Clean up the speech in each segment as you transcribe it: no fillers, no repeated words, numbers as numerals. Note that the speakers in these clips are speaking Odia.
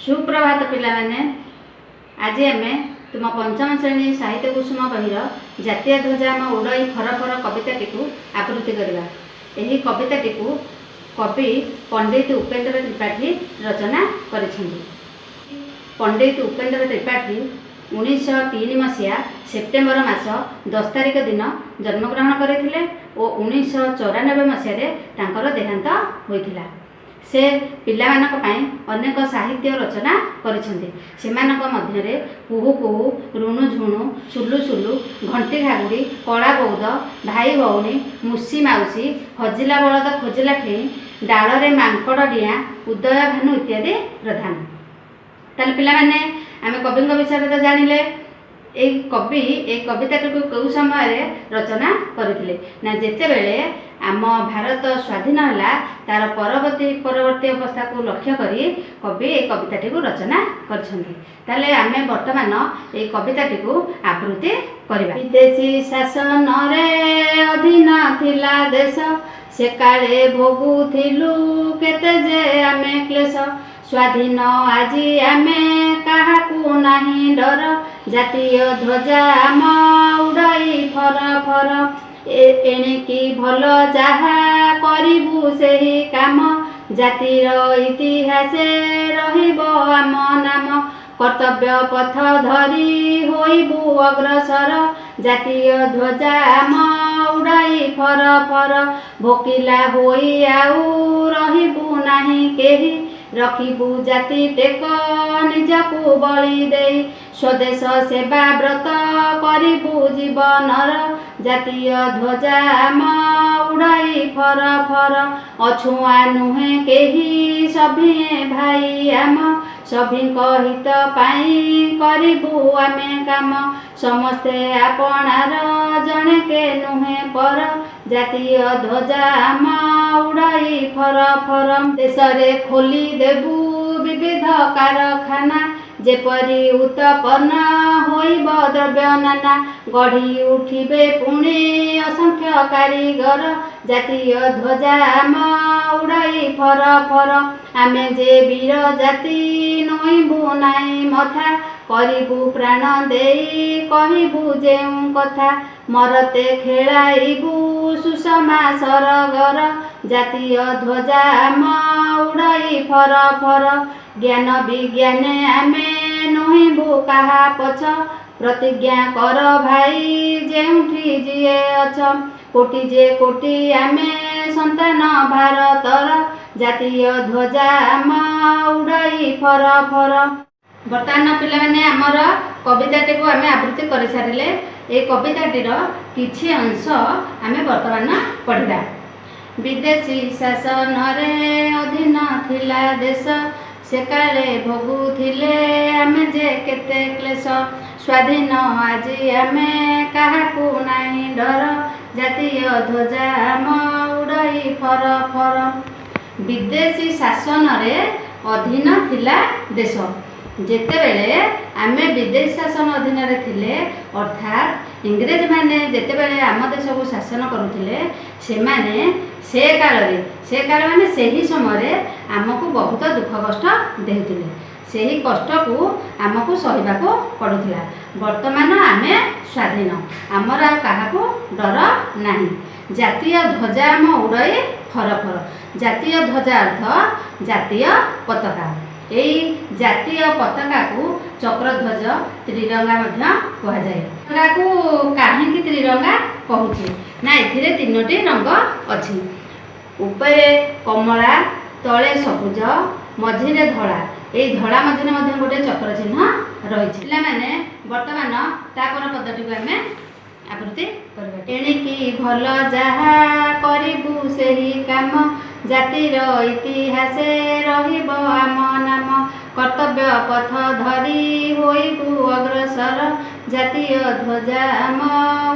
ସୁପ୍ରଭାତ ପିଲାମାନେ। ଆଜି ଆମେ ତୁମ ପଞ୍ଚମ ଶ୍ରେଣୀ ସାହିତ୍ୟ କୁସୁମ ବହିର "ଜାତୀୟ ଧ୍ୱଜା ଆମ ଉଡ଼ଇ ଫର ଫର" କବିତାଟିକୁ ଆବୃତ୍ତି କରିବା। ଏହି କବିତାଟିକୁ କବି ପଣ୍ଡିତ ଉପେନ୍ଦ୍ର ତ୍ରିପାଠୀ ରଚନା କରିଛନ୍ତି। ପଣ୍ଡିତ ଉପେନ୍ଦ୍ର ତ୍ରିପାଠୀ 1903 ମସିହା ସେପ୍ଟେମ୍ବର ମାସ 10 ତାରିଖ ଦିନ ଜନ୍ମଗ୍ରହଣ କରିଥିଲେ ଓ 1994 ମସିହାରେ ତାଙ୍କର ଦେହାନ୍ତ ହୋଇଥିଲା। ସେ ପିଲାମାନଙ୍କ ପାଇଁ ଅନେକ ସାହିତ୍ୟ ରଚନା କରିଛନ୍ତି। ସେମାନଙ୍କ ମଧ୍ୟରେ କୁହୁ କୁହୁ, ରୁଣୁ ଝୁଣୁ, ସୁଲୁ ସୁଲୁ, ଘଣ୍ଟି ଘାଗୁଡ଼ି, କଳା ବଉଦ, ଭାଇ ଭଉଣୀ, ମୁସି ମାଉସୀ, ହଜିଲା ବଳଦ ଖୋଜିଲା ଠେଇଁ, ଡାଳରେ ମାଙ୍କଡ଼ ଡିଆଁ, ଉଦୟ ଭାନୁ ଇତ୍ୟାଦି ପ୍ରଧାନ। ତାହେଲେ ପିଲାମାନେ, ଆମେ କବିଙ୍କ ବିଷୟରେ ତ ଜାଣିଲେ। ଏଇ କବି ଏଇ କବିତାଟିକୁ କେଉଁ ସମୟରେ ରଚନା କରିଥିଲେ ନା, ଯେତେବେଳେ ଆମ ଭାରତ ସ୍ୱାଧୀନ ହେଲା, ତାର ପରବର୍ତ୍ତୀ ପରବର୍ତ୍ତୀ ଅବସ୍ଥାକୁ ଲକ୍ଷ୍ୟ କରି କବି ଏଇ କବିତାଟିକୁ ରଚନା କରିଛନ୍ତି। ତାହେଲେ ଆମେ ବର୍ତ୍ତମାନ ଏଇ କବିତାଟିକୁ ଆବୃତ୍ତି କରିବା। ବିଦେଶୀ ଶାସନରେ ଅଧୀନ ଥିଲା ଦେଶ, ସେକାଳେ ଭୋଗୁଥିଲୁ କେତେ ଯେ ଆମେ କ୍ଲେଶ। ସ୍ୱାଧୀନ ଆଜି ଆମେ, କାହାକୁ ନାହିଁ ଡର, ଜାତୀୟ ଧ୍ୱଜା ଆମ ଉଡ଼ଇ ଫର ଫର। ଏଣିକି ଭଲ ଯାହା କରିବୁ ସେହି କାମ, ଜାତିର ଇତିହାସେ ରହିବ ଆମ ନାମ। କର୍ତ୍ତବ୍ୟ ପଥ ଧରି ହୋଇବୁ ଅଗ୍ରସର, ଜାତୀୟ ଧ୍ୱଜା ଆମ ଉଡ଼ଇ ଫର ଫର। ଭୋକିଲା ହୋଇ ଆଉ ରହିବୁ ନାହିଁ କେହି, ରଖିବୁ ଜାତି ଟେକ ନିଜକୁ ବଳି ଦେଇ। ସ୍ୱଦେଶ ସେବା ବ୍ରତ କରିବୁ ଜୀବନର, ଜାତୀୟ ଧ୍ୱଜା ଆମ ଉଡ଼ଇ ଫର ଫର। ଅଛୁଆଁ ନୁହେଁ କେହି, ସଭିଏଁ ଭାଇ ଆମ, ସଭିଙ୍କ ହିତ ପାଇଁ କରିବୁ ଆମେ କାମ। ସମସ୍ତେ ଆପଣାର, ଜଣେକେ ନୁହେଁ ପର, ଜାତୀୟ ଧ୍ୱଜା ଆମ ଉଡ଼ଇ ଫର ଫର। ଦେଶରେ ଖୋଲି ଦେବୁ ବିବିଧ କାରଖାନା, ଯେପରି ଉତ୍ପନ୍ନ ହୋଇବ ଦ୍ରବ୍ୟ ନାନା। ଗଢ଼ି ଉଠିବେ ପୁଣି ଅସଂଖ୍ୟ କାରିଗର, ଜାତୀୟ ଧ୍ୱଜା ଆମ ଉଡ଼ଇ ଫର ଫର। ଆମେ ଯେ ବୀର ଜାତି, ନଇଁବୁ ନାହିଁ ମଥା, କରିବୁ ପ୍ରାଣ ଦେଇ କହିବୁ ଯେଉଁ କଥା। ମରତେ ଖେଳାଇବୁ ସୁଷମା ସରଗର, ଜାତୀୟ ଧ୍ୱଜା ଆମ ଉଡ଼ଇ ଫର ଫର। ଜ୍ଞାନ ବିଜ୍ଞାନେ ଆମେ ନୋହିବୁ କାହା ପଛ, ପ୍ରତିଜ୍ଞା କର ଭାଇ ଯେଉଁଠି ଯିଏ ଅଛ। କୋଟି ଯେ କୋଟି ଆମେ ସନ୍ତାନ ଭାରତର, ଜାତୀୟ ଧ୍ୱଜା ଆମ ଉଡ଼ଇ ଫର ଫର। ବର୍ତ୍ତମାନ ପିଲାମାନେ, ଆମର କବିତାଟିକୁ ଆମେ ଆବୃତ୍ତି କରିସାରିଲେ। ଏଇ କବିତାଟିର କିଛି ଅଂଶ ଆମେ ବର୍ତ୍ତମାନ ପଢ଼ିବା। ବିଦେଶୀ ଶାସନରେ ଅଧୀନ ଥିଲା ଦେଶ, ସେକାଳେ ଭୋଗୁଥିଲେ ଆମେ ଯେ କେତେ କ୍ଲେଶ। ସ୍ୱାଧୀନ ଆଜି ଆମେ, କାହାକୁ ନାହିଁ ଡର, ଜାତୀୟ ଧ୍ୱଜା ଆମ ଉଡ଼ଇ ଫର ଫର। ବିଦେଶୀ ଶାସନରେ ଅଧୀନ ଥିଲା ଦେଶ। ଯେତେବେଳେ ଆମେ ବିଦେଶୀ ଶାସନ ଅଧୀନରେ ଥିଲେ, ଅର୍ଥାତ୍ ଇଂରେଜମାନେ ଯେତେବେଳେ ଆମ ଦେଶକୁ ଶାସନ କରୁଥିଲେ, ସେମାନେ ସେ କାଳରେ, ସେ କାଳ ମାନେ ସେହି ସମୟରେ ଆମକୁ ବହୁତ ଦୁଃଖ କଷ୍ଟ ଦେଉଥିଲେ। ସେହି କଷ୍ଟକୁ ଆମକୁ ସହିବାକୁ ପଡ଼ୁଥିଲା। ବର୍ତ୍ତମାନ ଆମେ ସ୍ୱାଧୀନ, ଆମର ଆଉ କାହାକୁ ଡର ନାହିଁ। ଜାତୀୟ ଧ୍ୱଜା ଆମ ଉଡ଼ଇ ଫର ଫର। ଜାତୀୟ ଧ୍ୱଜା ଅର୍ଥ ଜାତୀୟ ପତାକା। ଏଇ ଜାତୀୟ ପତାକାକୁ ଚକ୍ରଧ୍ୱଜ, ତ୍ରିରଙ୍ଗା ମଧ୍ୟ କୁହାଯାଏ। ତ୍ରିରଙ୍ଗାକୁ କାହିଁକି ତ୍ରିରଙ୍ଗା କହୁଛେ ନା, ଏଥିରେ ତିନୋଟି ରଙ୍ଗ ଅଛି। ଉପରେ କମଳା, ତଳେ ସବୁଜ, ମଝିରେ ଧଳା। ଏଇ ଧଳା ମଝିରେ ମଧ୍ୟ ଗୋଟେ ଚକ୍ର ଚିହ୍ନ ରହିଛି। ପିଲାମାନେ, ବର୍ତ୍ତମାନ ତାପର ପଦଟିକୁ ଆମେ ଆବୃତ୍ତି କରିବା। ଏଣିକି ଭଲ ଯାହା କରିବୁ ସେହି କାମ, ଜାତିର ଇତିହାସେ ରହିବ ଆମ ନାମ। କର୍ତ୍ତବ୍ୟ ପଥ ଧରି ହୋଇବୁ ଅଗ୍ରସର, ଜାତୀୟ ଧ୍ୱଜା ଆମ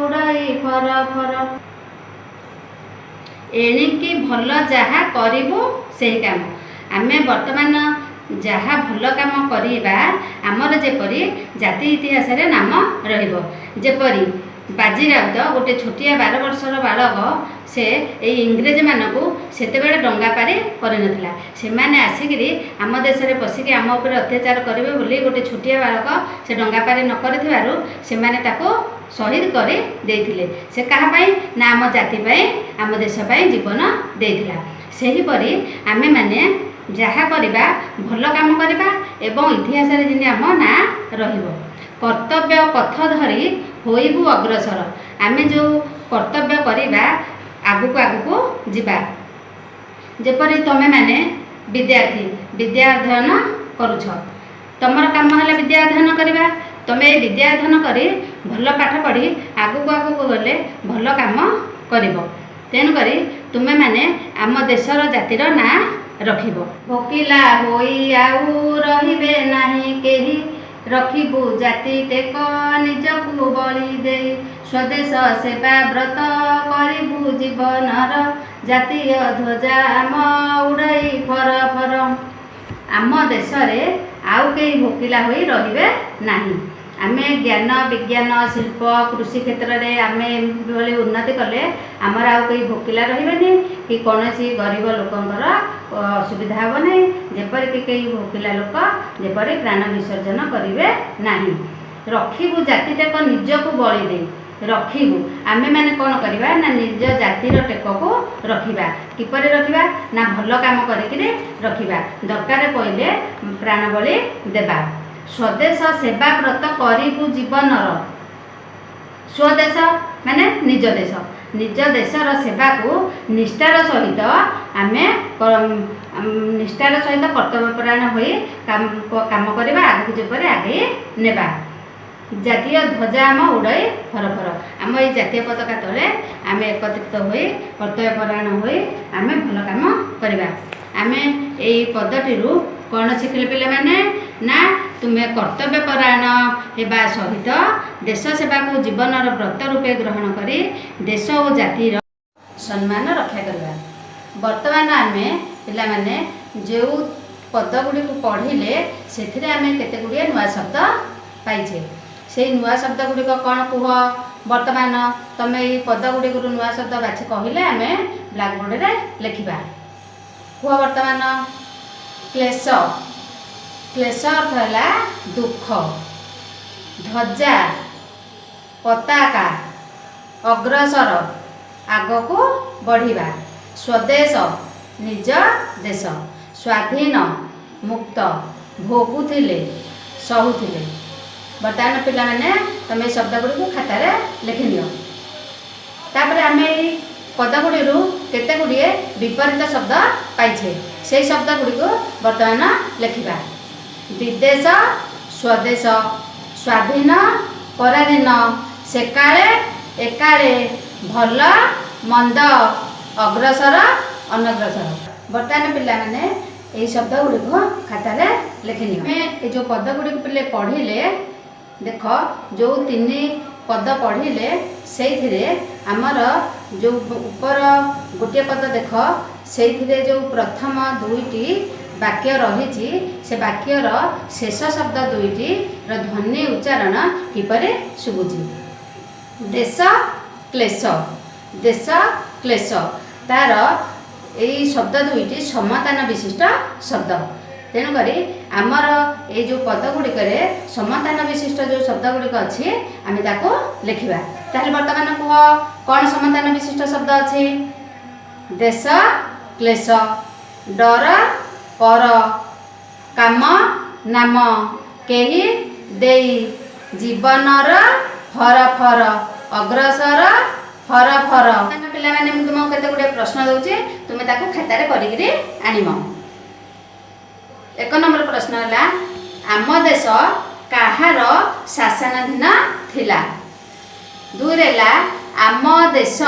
ଉଡ଼ଇ ଫର ଫର। ଏଣିକି ଭଲ ଯାହା କରିବୁ ସେହି କାମ। ଆମେ ବର୍ତ୍ତମାନ ଯାହା ଭଲ କାମ କରିବା, ଆମର ଯେପରି ଜାତି ଇତିହାସରେ ନାମ ରହିବ। ଯେପରି ବାଜି ରାଉତ ଗୋଟେ ଛୋଟିଆ 12 ବର୍ଷର ବାଳକ, ସେ ଏଇ ଇଂରେଜମାନଙ୍କୁ ସେତେବେଳେ ଡଙ୍ଗା ପାରି କରିନଥିଲା। ସେମାନେ ଆସିକିରି ଆମ ଦେଶରେ ପଶିକି ଆମ ଉପରେ ଅତ୍ୟାଚାର କରିବେ ବୋଲି ଗୋଟେ ଛୋଟିଆ ବାଳକ ସେ ଡଙ୍ଗା ପାରି ନ କରିଥିବାରୁ ସେମାନେ ତାକୁ ଶହୀଦ କରି ଦେଇଥିଲେ। ସେ କାହା ପାଇଁ ନା ଆମ ଜାତି ପାଇଁ, ଆମ ଦେଶ ପାଇଁ ଜୀବନ ଦେଇଥିଲା। ସେହିପରି ଆମେମାନେ ଯାହା କରିବା, ଭଲ କାମ କରିବା ଏବଂ ଇତିହାସରେ ଯେମିତି ଆମ ନାଁ ରହିବ। କର୍ତ୍ତବ୍ୟ ପଥ ଧରି ହୋଇବୁ ଅଗ୍ରସର। ଆମେ ଯେଉଁ କର୍ତ୍ତବ୍ୟ କରିବା, ଆଗକୁ ଆଗକୁ ଯିବା। ଯେପରି ତୁମେମାନେ ବିଦ୍ୟାର୍ଥୀ, ବିଦ୍ୟା ଅଧ୍ୟୟନ କରୁଛ, ତୁମର କାମ ହେଲା ବିଦ୍ୟା ଅଧ୍ୟୟନ କରିବା। ତୁମେ ଏ ବିଦ୍ୟା ଅଧ୍ୟୟନ କରି ଭଲ ପାଠ ପଢ଼ି ଆଗକୁ ଆଗକୁ ଗଲେ ଭଲ କାମ କରିବ। ତେଣୁକରି ତୁମେମାନେ ଆମ ଦେଶର, ଜାତିର ନାଁ ରଖିବ। ଭୋକିଲା ହୋଇ ଆଉ ରହିବେ ନାହିଁ କେହି, ରଖିବୁ ଜାତି ଟେକ ନିଜକୁ ବଳି ଦେଇ। ସ୍ୱଦେଶ ସେବା ବ୍ରତ କରିବୁ ଜୀବନର, ଜାତୀୟ ଧ୍ୱଜା ଆମ ଉଡ଼ଇ ଫର ଫର। ଆମ ଦେଶରେ ଆଉ କେହି ଭୋକିଲା ହୋଇ ରହିବେ ନାହିଁ। ଆମେ ଜ୍ଞାନ, ବିଜ୍ଞାନ, ଶିଳ୍ପ, କୃଷି କ୍ଷେତ୍ରରେ ଆମେ ଏଭଳି ଉନ୍ନତି କଲେ ଆମର ଆଉ କେହି ଭୋକିଲା ରହିବେନି କି କୌଣସି ଗରିବ ଲୋକଙ୍କର ଅସୁବିଧା ହେବ ନାହିଁ। ଯେପରିକି କେହି ଭୋକିଲା ଲୋକ ଯେପରି ପ୍ରାଣ ବିସର୍ଜନ କରିବେ ନାହିଁ। ରଖିବୁ ଜାତିଟେକ ନିଜକୁ ବଳି ଦେଇ। ରଖିବୁ, ଆମେମାନେ କ'ଣ କରିବା ନା ନିଜ ଜାତିର ଟେକକୁ ରଖିବା। କିପରି ରଖିବା ନା ଭଲ କାମ କରିକିରି ରଖିବା, ଦରକାର ପଡ଼ିଲେ ପ୍ରାଣବଳି ଦେବା। ସ୍ୱଦେଶ ସେବା ବ୍ରତ କରିବୁ ଜୀବନର। ସ୍ୱଦେଶ ମାନେ ନିଜ ଦେଶ। ନିଜ ଦେଶର ସେବାକୁ ନିଷ୍ଠାର ସହିତ ଆମେ ନିଷ୍ଠାର ସହିତ କର୍ତ୍ତବ୍ୟପରାୟଣ ହୋଇ କାମ କରିବା, ଆଗକୁ ଯେପରି ଆଗେଇ ନେବା। ଜାତୀୟ ଧ୍ୱଜା ଆମ ଉଡ଼ଇ ଫର ଫର। ଆମ ଏଇ ଜାତୀୟ ପତାକା ତଳେ ଆମେ ଏକତ୍ରିତ ହୋଇ, କର୍ତ୍ତବ୍ୟପରାୟଣ ହୋଇ ଆମେ ଭଲ କାମ କରିବା। ଆମେ ଏଇ ପଦଟିରୁ କ'ଣ ଶିଖିଲେ ପିଲାମାନେ? ନା ତୁମେ କର୍ତ୍ତବ୍ୟପରାୟଣ ହେବା ସହିତ ଦେଶ ସେବାକୁ ଜୀବନର ବ୍ରତ ରୂପେ ଗ୍ରହଣ କରି ଦେଶ ଓ ଜାତିର ସମ୍ମାନ ରକ୍ଷା କରିବା। ବର୍ତ୍ତମାନ ଆମେ ପିଲାମାନେ ଯେଉଁ ପଦ ଗୁଡ଼ିକୁ ପଢ଼ିଲେ, ସେଥିରେ ଆମେ କେତେ ଗୁଡ଼ିଏ ନୂଆ ଶବ୍ଦ ପାଇଛେ। ସେଇ ନୂଆ ଶବ୍ଦ ଗୁଡ଼ିକ କ'ଣ କୁହ। ବର୍ତ୍ତମାନ ତମେ ଏଇ ପଦ ଗୁଡ଼ିକରୁ ନୂଆ ଶବ୍ଦ ବାଛି କହିଲେ ଆମେ ବ୍ଲାକବୋର୍ଡ଼ରେ ଲେଖିବା। କୁହ ବର୍ତ୍ତମାନ। କ୍ଲେଶ। କ୍ଲେଶ ଅର୍ଥ ହେଲା ଦୁଃଖ। ଧ୍ୱଜା, ପତାକା। ଅଗ୍ରସର, ଆଗକୁ ବଢ଼ିବା। ସ୍ୱଦେଶ, ନିଜ ଦେଶ। ସ୍ୱାଧୀନ, ମୁକ୍ତ। ଭୋଗୁଥିଲେ, ସହୁଥିଲେ। ବର୍ତ୍ତମାନ ପିଲାମାନେ, ତମେ ଏଇ ଶବ୍ଦ ଗୁଡ଼ିକୁ ଖାତାରେ ଲେଖିନିଅ। ତାପରେ ଆମେ ଏଇ ପଦ ଗୁଡ଼ିରୁ କେତେ ଗୁଡ଼ିଏ ବିପରୀତ ଶବ୍ଦ ପାଇଛେ, ସେଇ ଶବ୍ଦ ଗୁଡ଼ିକୁ ବର୍ତ୍ତମାନ ଲେଖିବା। ବିଦେଶ, ସ୍ୱଦେଶ। ସ୍ୱାଧୀନ, ପରାଧୀନ। ସେକାଳେ, ଏକାଳେ। ଭଲ, ମନ୍ଦ। ଅଗ୍ରସର, ଅନଗ୍ରସର। ବର୍ତ୍ତମାନ ପିଲାମାନେ, ଏହି ଶବ୍ଦ ଗୁଡ଼ିକୁ ଖାତାରେ ଲେଖିନିଅ। ଆମେ ଏ ଯେଉଁ ପଦ ଗୁଡ଼ିକୁ ପିଲେ ପଢ଼ିଲେ, ଦେଖ, ଯେଉଁ ତିନି ପଦ ପଢ଼ିଲେ, ସେଇଥିରେ ଆମର ଯେଉଁ ଉପର ଗୋଟିଏ ପଦ ଦେଖ, ସେଇଥିରେ ଯେଉଁ ପ୍ରଥମ ଦୁଇଟି ବାକ୍ୟ ରହିଛି, ସେ ବାକ୍ୟର ଶେଷ ଶବ୍ଦ ଦୁଇଟିର ଧ୍ୱନି ଉଚ୍ଚାରଣ କିପରି ଶୁଭୁଛି? ଦେଶ କ୍ଲେଶ, ଦେଶ କ୍ଲେଶ। ତାର ଏଇ ଶବ୍ଦ ଦୁଇଟି ସମତାନ ବିଶିଷ୍ଟ ଶବ୍ଦ। ତେଣୁକରି ଆମର ଏଇ ଯେଉଁ ପଦ ଗୁଡ଼ିକରେ ସମତାନ ବିଶିଷ୍ଟ ଯେଉଁ ଶବ୍ଦ ଗୁଡ଼ିକ ଅଛି, ଆମେ ତାକୁ ଲେଖିବା। ତାହେଲେ ବର୍ତ୍ତମାନ କୁହ, କ'ଣ ସମତାନ ବିଶିଷ୍ଟ ଶବ୍ଦ ଅଛି? ଦେଶ କ୍ଲେଶ, ଡର ପର, କାମ ନାମ, କେହି ଦେଇ, ଜୀବନର ଫର ଫର, ଅଗ୍ରସର ଫର ଫର। ପିଲାମାନେ, ମୁଁ ତୁମକୁ କେତେ ଗୁଡ଼ିଏ ପ୍ରଶ୍ନ ଦେଉଛି, ତୁମେ ତାକୁ ଖାତାରେ କରିକିରି ଆଣିବ। 1 ନମ୍ବର ପ୍ରଶ୍ନ ହେଲା, ଆମ ଦେଶ କାହାର ଶାସନାଧୀନ ଥିଲା? 2ରେ ହେଲା, ଆମ ଦେଶ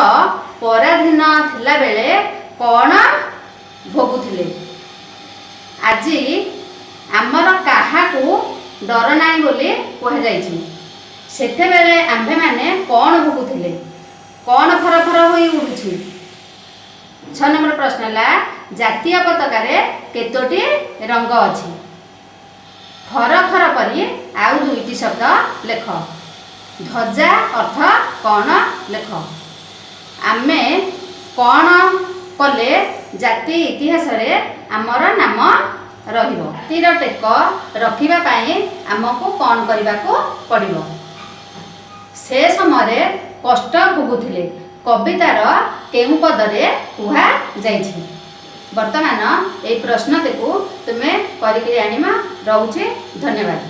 ପରାଧୀନ ଥିଲାବେଳେ କ'ଣ ଭୋଗୁଥିଲେ? ଆଜି ଆମର କାହାକୁ ଡର ନାହିଁ ବୋଲି କୁହାଯାଇଛି। ସେତେବେଳେ ଆମ୍ଭେମାନେ କ'ଣ ଭୋଗୁଥିଲେ? କ'ଣ ଫର ଫର ହୋଇ ଉଡ଼ୁଛି? 6 ନମ୍ବର ପ୍ରଶ୍ନ ହେଲା, ଜାତୀୟ ପତାକାରେ କେତୋଟି ରଙ୍ଗ ଅଛି? ଫର ଫର ପରି ଆଉ ଦୁଇଟି ଶବ୍ଦ ଲେଖ। ଧ୍ୱଜା ଅର୍ଥ କ'ଣ ଲେଖ। ଆମେ କ'ଣ କଲେ ଜାତି ଇତିହାସରେ ଆମର ନାମ ରହିବ? ଜାତିର ଟେକ ରଖିବା ପାଇଁ ଆମକୁ କ'ଣ କରିବାକୁ ପଡ଼ିବ? ସେ ସମୟରେ କଷ୍ଟ ଭୋଗୁଥିଲେ କବିତାର କେଉଁ ପଦରେ କୁହାଯାଇଛି? ବର୍ତ୍ତମାନ ଏଇ ପ୍ରଶ୍ନଟିକୁ ତୁମେ କରିକିରି ଆଣିବ। ରହୁଛି, ଧନ୍ୟବାଦ।